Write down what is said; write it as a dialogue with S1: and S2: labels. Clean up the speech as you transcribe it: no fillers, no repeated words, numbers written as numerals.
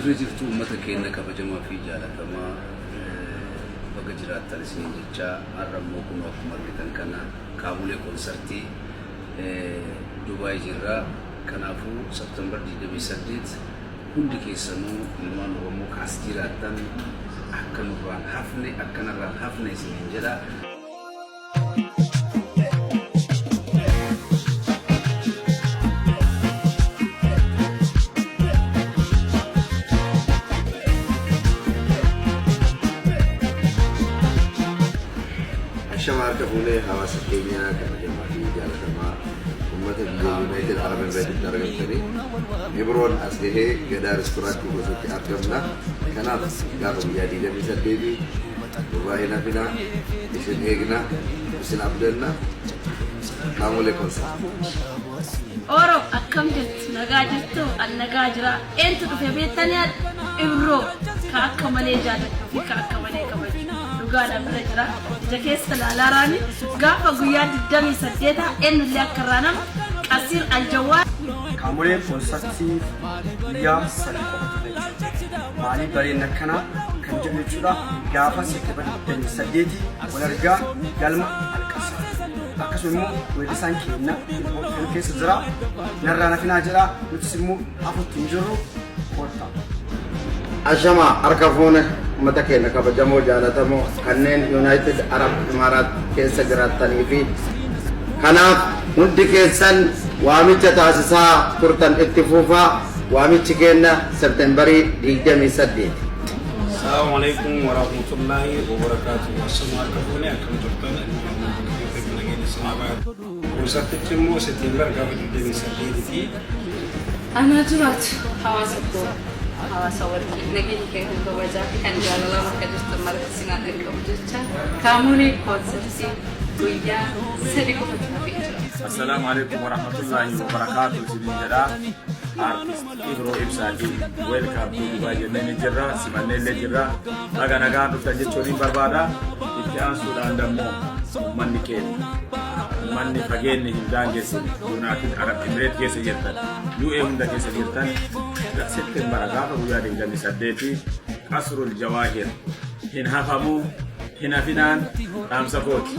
S1: Jirra jirtu uummata keenya kabajamaa fi jaalatamaa, baga jiraattan isiniin jechaa, har'a immoo kun akkuma argitan kana Kaamulee konsartii Dubaay jirra. Kanaafuu September 28 hundi keessanuu ilmaan Oromoo kaas jiraattan akka nurraan hafne, akka narraan hafne isiniin jedha.
S2: Ashama, harka fuunee hawaasa keenya kabajamaa fi jaalatamaa, uummata biyya United Arab Emirates argamtanii, Ibroon as gahee Gadaa Restaurantii keessatti argamna. Kanaaf gaafa guyyaa 28 nurraa hin hafinaa, isin eegna, isin abdanna. Kaamolee Concert.
S3: Oro, akkam jirtu? Nagaa jirtu? An nagaa jira. Eentu dhufe beektanii? Ibroo ka akka malee jaalladhu fi ka akka malee kabaju dhugaadhaan bira jira. Ija keessa laalaa raani gaafa guyyaa 28 eenyullee akka irraa nama Qasiir Aljawwaa.
S4: Kaamoleen koonsartii guyyaa 3 qofa ture jechuudha. Maaliif bareedna akkanaa kan jedhu jechuudha. Gaafa September 28 wal argaa galma Alqasaa. Akkasuma immoo weellisaan keenya kan keessa jira. Narraa nafinaa jedha. Nutis immoo hafuutti hin jirru, kottaa.
S2: Ashama, harka fuune uummata keenya kabajamoo jaalatamoo kanneen United Arab Emirates keessa jiraattanii fi kanaaf hundi keessan waamicha taasisaa turtan itti fufaa, waamichi keenya Septembarii 28.
S5: Assalamu alaikum warahmatullahi wabarakatuh. Asuma, harka fuune, akkam turtan? Ilmaan nageenya isinii baay'atu. Konsartichi immoo September gaafa 28 ti.
S6: Anaa jiraatu hawaasa koo, hawaasa warqii, nageenya kee kan kabajaa fi kan jaalalaa bakka jirtan maratti sinaa dhaqqabu jecha, Kaamolee koonsartii guyyaa 3 qofatu hafee jira.
S7: Assalaamu alaikum warahmatullahi wabarakaatu isiniin jedha. Artist Ibroo Ibsaatiin welcome to Dubai jennee ni jirra, simannee illee jirra. Baga nagaan dhuftan jechuun ni barbaada. Itti aansuudhaan dammoo uummanni keenya, uummanni fageenyi hin daangessine, United Arab Emirates keessa jirtan, UAE hunda keessa jirtan, September gaafa guyyaa 28 Qasrul Jawaahir hin hafamuu, hin hafinaan dhaamsa kooti.